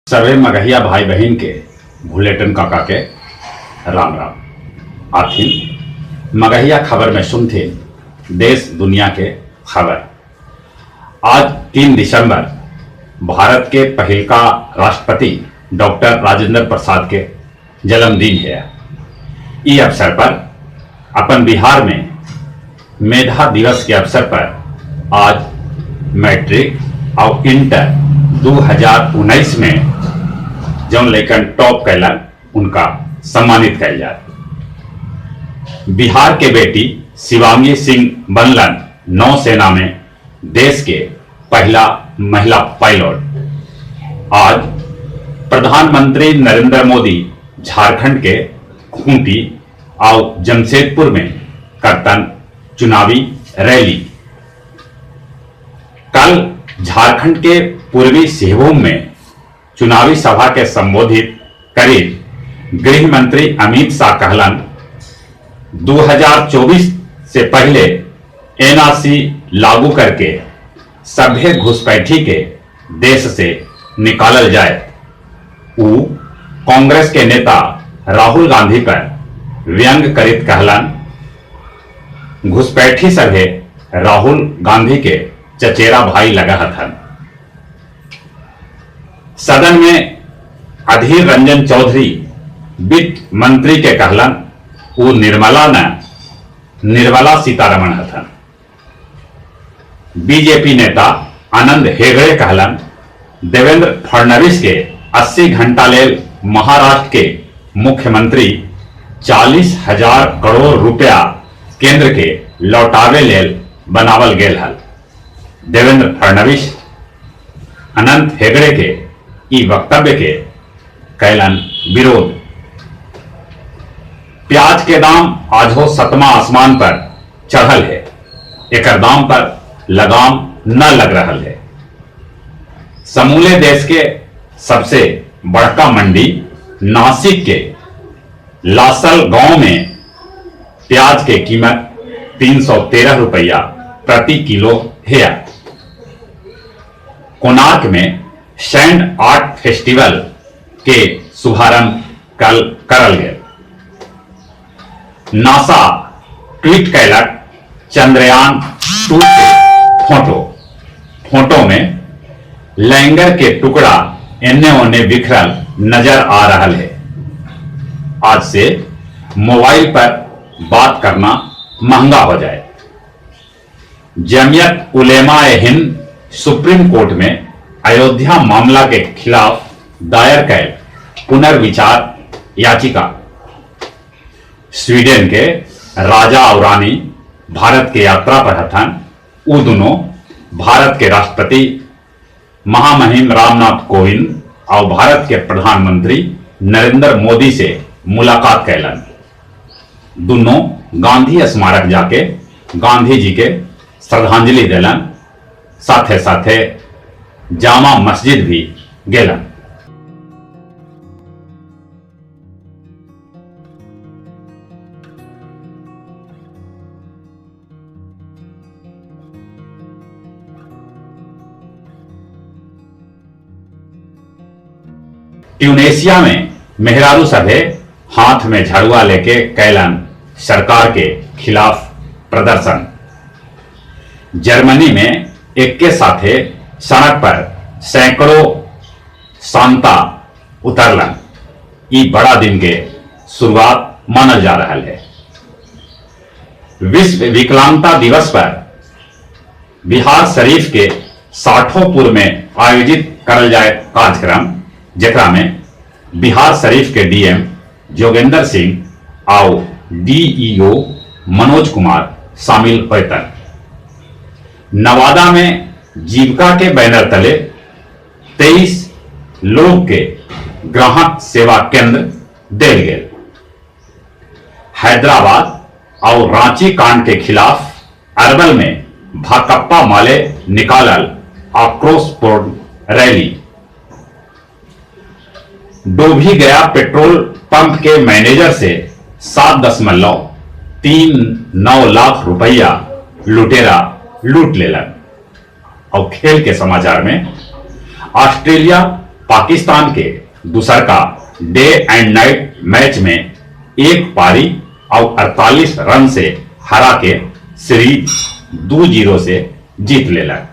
सभे मगहिया भाई बहिन के भुलेटन काका के राम राम। आथिन मगहिया खबर में सुनथिन देश दुनिया के खबर। आज 3 दिसंबर भारत के पहिलका राष्ट्रपति डॉक्टर राजेंद्र प्रसाद के जन्मदिन है। ई अवसर पर अपन बिहार में मेधा दिवस के अवसर पर आज मैट्रिक और इंटर 2019 में जौन लइकन टॉप कैलन उनका सम्मानित कैल जाए। बिहार के बेटी शिवांगी सिंह बनलन नौसेना में देश के पहला महिला पायलट। आज प्रधानमंत्री नरेंद्र मोदी झारखंड के खूंटी और जमशेदपुर में करतन चुनावी रैली। कल झारखंड के पूर्वी सिंहभूम में चुनावी सभा के संबोधित करीब गृह मंत्री अमित शाह कहलन 2024 से पहले एनआरसी लागू करके सभ्य घुसपैठी के देश से निकालल जाए। ऊ कांग्रेस के नेता राहुल गांधी पर व्यंग करित कहलन घुसपैठी सभे राहुल गांधी के चचेरा भाई लगा हथन। सदन में अधीर रंजन चौधरी वित्त मंत्री के कहलन ऊ निर्मला न निर्मला सीतारमण हथन। बीजेपी नेता आनंद हेगड़े कहलन देवेंद्र फडणवीस के 80 घंटा लेल महाराष्ट्र के मुख्यमंत्री 40,000 करोड़ रुपया केंद्र के लौटावे लेल बनावल गेल हल। देवेंद्र फडणवीस अनंत हेगड़े के ई वक्तव्य के कैलन विरोध। प्याज के दाम आजो सतमा आसमान पर चढ़ल है। एकर दाम पर लगाम न लग रहल है। समूले देश के सबसे बड़का मंडी नासिक के लासल गांव में प्याज के कीमत 313 रुपया प्रति किलो है। कोणार्क में सैंड आर्ट फेस्टिवल के शुभारंभ कल करल गया। नासा ट्वीट कैलक चंद्रयान 2 के फोटो में लैंडर के टुकड़ा एने ओने बिखरल नजर आ रहा है। आज से मोबाइल पर बात करना महंगा हो जाए। जमियत उलेमा ए हिंद सुप्रीम कोर्ट में अयोध्या मामला के खिलाफ दायर कैल पुनर्विचार याचिका। स्वीडन के राजा और रानी भारत के यात्रा पर हथन। उ दोनों भारत के राष्ट्रपति महामहिम रामनाथ कोविंद और भारत के प्रधानमंत्री नरेंद्र मोदी से मुलाकात कैलन। दोनों गांधी स्मारक जाके गांधी जी के श्रद्धांजलि दिलन, साथे साथे जामा मस्जिद भी गेलन। ट्यूनेशिया में मेहरारू सभे हाथ में झाड़ुआ लेके कैलन सरकार के खिलाफ प्रदर्शन। जर्मनी में एक के साथे सड़क पर सैकड़ों सांता उतरलन। ई बड़ा दिन के शुरुआत मानल जा रहा है। विश्व विकलांगता दिवस पर बिहार शरीफ के साठोपुर में आयोजित करल जाए कार्यक्रम, जेकरा में बिहार शरीफ के डीएम जोगेंद्र सिंह और डीईओ मनोज कुमार शामिल होतन। नवादा में जीविका के बैनर तले 23 लोग के ग्राहक सेवा केंद्र देल गेल। हैदराबाद और रांची कांड के खिलाफ अरवल में भाकपा माले निकालल आक्रोशपूर्ण रैली। डोभी गया पेट्रोल पंप के मैनेजर से 7.39 लाख रुपया लुटेरा लूट लेलन। और खेल के समाचार में ऑस्ट्रेलिया पाकिस्तान के दूसरका डे एंड नाइट मैच में एक पारी और 48 रन से हरा के सीरीज 2-0 से जीत लेलक।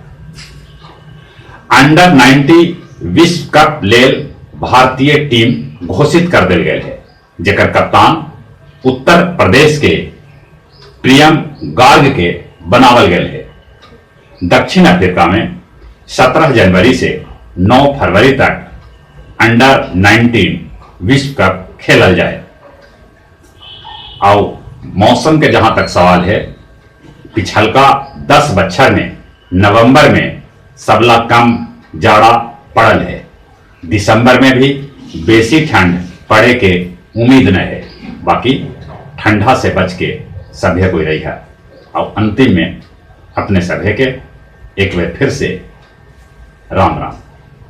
अंडर 90 विश्व कप लेल भारतीय टीम घोषित कर दिल गए है, जेकर कप्तान उत्तर प्रदेश के प्रियम गार्ग के बनावल गए है। दक्षिण अफ्रीका में 17 जनवरी से 9 फरवरी तक अंडर 19 विश्व कप खेलल जाए। और मौसम के जहां तक सवाल है, पिछलका 10 बच्छर में नवंबर में सबला कम जाड़ा पड़ल है। दिसंबर में भी बेसी ठंड पड़े के उम्मीद न है। बाकी ठंडा से बच के सभे कोई रही है। और अंतिम में अपने सभे के एक बार फिर से राम राम।